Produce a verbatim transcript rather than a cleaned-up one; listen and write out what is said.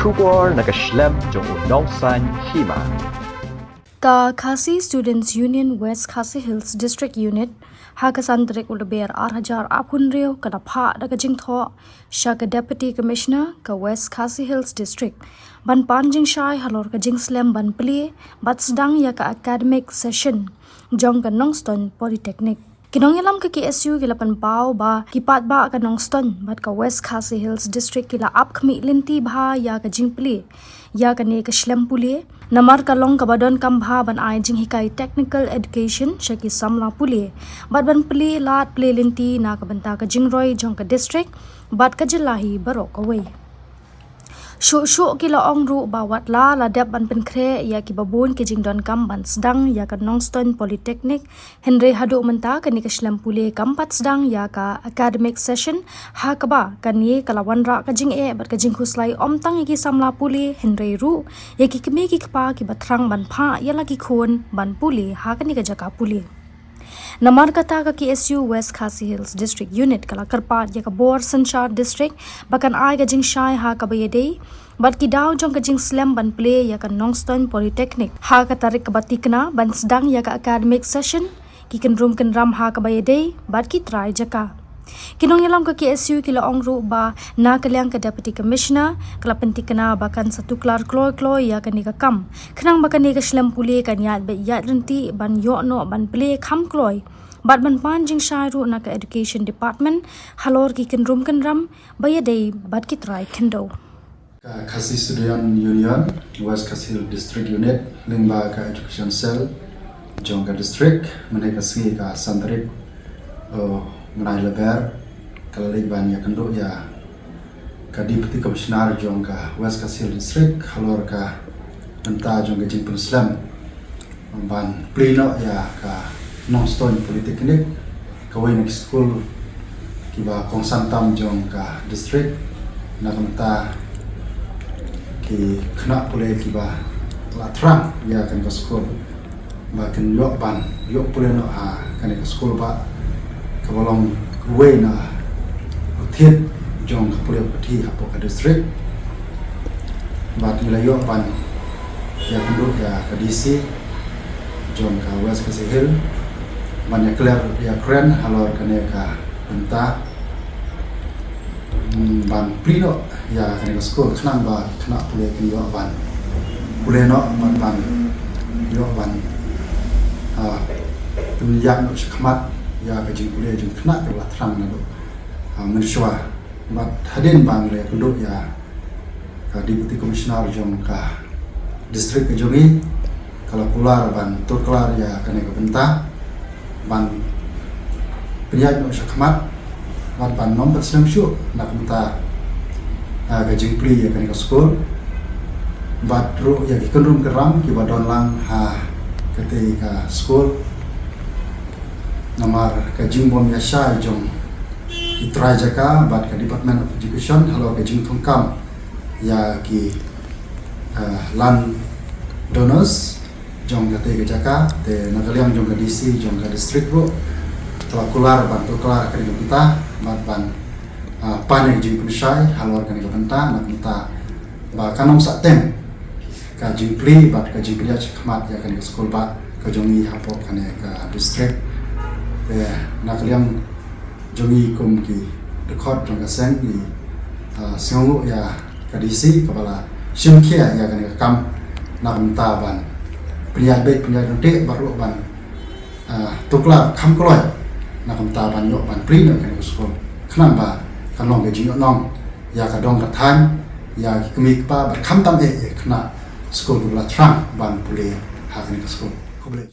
Khubor na ka shlem jong u nongsan hima. Ka Khasi Students Union West Khasi Hills District Unit ha ka san tarik u Lber ar hajar arphew hynriew ka da phah da ka jingthoh sha ka Deputy Commissioner ka West Khasi Hills District ban pan jingshai halor ka jingslem ban plie bad sdang ïa ka academic session jong ka Nongstoiñ Polytechnic. Ki nongïalam ka K S U ki la pynpaw ba ki paidbah ka Nongstoiñ bad ka West Khasi Hills District ki la ap khmih lynti bha ïa ka jingplie ïa kane ka shlem pule, namar ka long kaba donkam bha ban ai jinghikai technical education sha ki samla pule bad ban plie lad plie lynti na ka bynta ka jingroi jong ka district bad ka jylla hi baroh kawei. Shuh shuh ki la ong ruh ba wat la la dep ban pynkhreh ïa kiba bun ki jingdonkam ban sdang ïa ka Nongstoiñ Polytechnic, hynrei haduh mynta kane ka shlem pule kam pat sdang ïa ka academic session, ha kaba kane ka la wanrah ka jingeh bad ka jingkhuslai ym tang ïa ki samla pule hynrei ruh ïa ki kmie ki kpa kiba thrang ban phah ïa la ki khun ban pule ha kane ka jaka pule. Namar kata ka K S U West Khasi Hills District Unit ka la kyrpad ïa ka bor synshar district ba kan ai ka jingshai ha kaba ïadei bad ki daw jong ka jingslem ban plie ïa ka Nongstoiñ Polytechnic ha ka tarik kaba tikna ban sdang ïa ka academic session, ki kynrum kynram ha kaba ïadei bad ki trai jaka. Ki nongïalam ka K S U ki la ong ruh ba na ka liang ka Deputy Commissioner ka la pyntikna ba kan sa tuklar kloi kloi ïa kane ka kam khnang ba kane ka shlem pule kan ïaid beit ïaid ryntih ban ïoh noh ban plie kham kloi bad ban pan jingshai ruh na ka Education Department halor ki kynrum kynram ba ïadei bad ki trai khyndew. Ka Khasi Student Union West Khasi Hills District Unit lyngba ka Education Cell jong ka district, mynne ka sngi ka san tarik, uh, mynai Lber, ka la leit ban ïakynduh ïa ka Deputy Commissioner jong ka West Khasi Hills District halor ka bynta jong ka jingpynslem ban plie noh ïa ka Nongstoiñ Polytechnic, kawei na ki skul kiba kongsan tam jong ka district, na ka bynta ki khynnah pule kiba la thrang ïa kane ka skul ba kin ïoh ban ïoh pule noh ha kane ka skul ba kaba long kawei na u thied jong ka pule pathi hapoh ka district. Bad ngi la ïoh ban ïakynduh ïa ka D C jong ka West Khasi Hills ban ïakler ïakren halor kane ka bynta, mm, ban plie noh ïa kane ka skul khnang ba khynnah pule kin ïoh ban pule noh bad ban ïoh ban, ah, pynïaid noh shakhmat ïa ka jingpule jong khynnah kiba la thrang naduh, ah, mynshuwa. Bad hadien ba ngi la ïakynduh ïa ka Deputy Commissioner jong ka district ka jong ngi, ka la kular ban tuklar ïa kane ka bynta ban pynïaid noh shakhmat bad ban ym pat slem shuh na ka bynta, ah, ka jingplie ïa kane ka skul bad ruh ïa ki kynrum kynram kiba don lang ha katei ka skul. Namar ka jingbym ïashai jong ki trai jaka bad ka Department of Education halor ka jingthungkam ïa ki, eh, land donors jong katei ka jaka, te na ka liang jong ka D C jong ka district ruh ka la kular ban tuklar kane ka bynta bad ban, ah, pan ïa ka jingpynshai halor kane ka bynta, na ka bynta ba kan ym sah teng ka jingplie bad ka jingpynïaid shakhmat ïa kane ka skul ba ka jong ngi hapoh kane ka district. Te na ka liang jong ngi kum ki dkhot jong ka seng ngi, ah, sngewnguh ïa ka D C kaba la shim khia ïa kane ka kam na ka bynta ban pynïaid beit pynïaid ryntih bad ruh ban, ah, tuklar kham kloi na ka bynta ban ïoh ban plie noh kane ka skul khnang ba kan long ka jingïohnong ïa ka dong ka thaiñ, ïa ki kmie kpa bad khamtam eh ïa ki khynnah skul kiba la thrang ban pule ha kane ka skul.